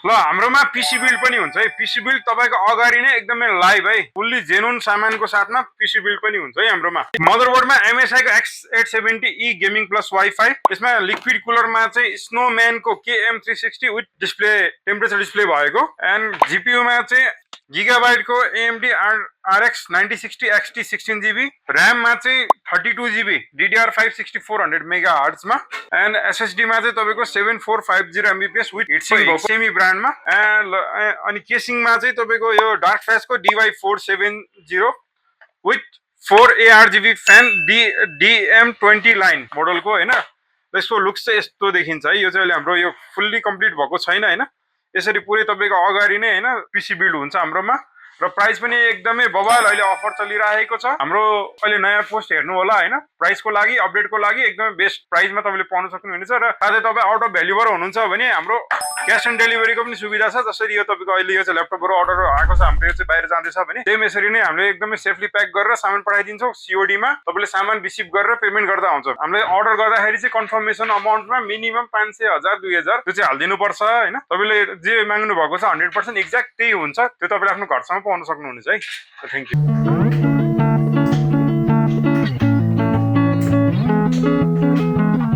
ल हाम्रोमा PC build पनि हुन्छ है। पीसी बिल्ड तपाईको अगाडि नै एकदमै लाइभ है, फुल्ली जेन्युन सामानको साथमा पीसी बिल्ड पनि हुन्छ है हाम्रोमा। मदरबोर्डमा MSI को X870E गेमिङ प्लस वाइफाई, यसमा लिक्विड कुलरमा चाहिँ स्नोम्यानको KM360 with display temperature display भएको, एन्ड जीपीयू मा चाहिँ Gigabyte को AMD RX 9060 XT 16GB, RAM मा चाहिँ 32GB DDR5 6400 MHz मा, एन्ड SSD मा चाहिँ तपाईको 7450 MBPS विथ हिटसिंक भएको सेमी ब्रान्डमा, अनि केसिङ मा चाहिँ तपाईको यो डार्क फ्यास को DY470 with 4 ARGB fan DM20 line मोडलको हैन। यसको लुक्स चाहिँ यस्तो देखिन्छ है। यो चाहिँ अहिले हाम्रो यो फुल्ली कम्प्लिट भएको छैन हैन। यसरी पुरै तपाईको अगाडि नै हैन पीसी बिल्ड हुन्छ हाम्रोमा, र प्राइस पनि एकदमै बवाल अहिले अफर चलिरहेको छ। हाम्रो अहिले नयाँ पोस्ट हेर्नु होला हैन, प्राइसको लागि अपडेटको लागि एकदमै बेस्ट प्राइसमा तपाईले पाउन सक्नुहुनेछ। र साथै तपाई आउट अफ भ्यालुबाट हुनुहुन्छ भने हाम्रो क्याश अन डेलिभरीको पनि सुविधा छ। जसरी यो तपाईको अहिले यो चाहिँ ल्यापटपबाट अर्डर आएको छ, हाम्रो यो चाहिँ बाहिर जाँदैछ भने सेम यसरी नै हामीले एकदमै सेफली प्याक गरेर सामान पठाइदिन्छौँ। सीओडी मा तपाईले सामान रिसिभ गरेर पेमेन्ट गर्दा हुन्छ। हामीले अर्डर गर्दाखेरि चाहिँ कन्फर्मेसन अमाउन्टमा मिनिमम 500, 1000, 2000 त्यो चाहिँ हाल्दिनु पर्छ हैन। तपाईले जे माग्नु भएको छ 100% एक्ज्याक्ट त्यही हुन्छ। त्यो तपाईले आफ्नो घरसम्म पाउन सक्नुहुनेछ है। Thank you.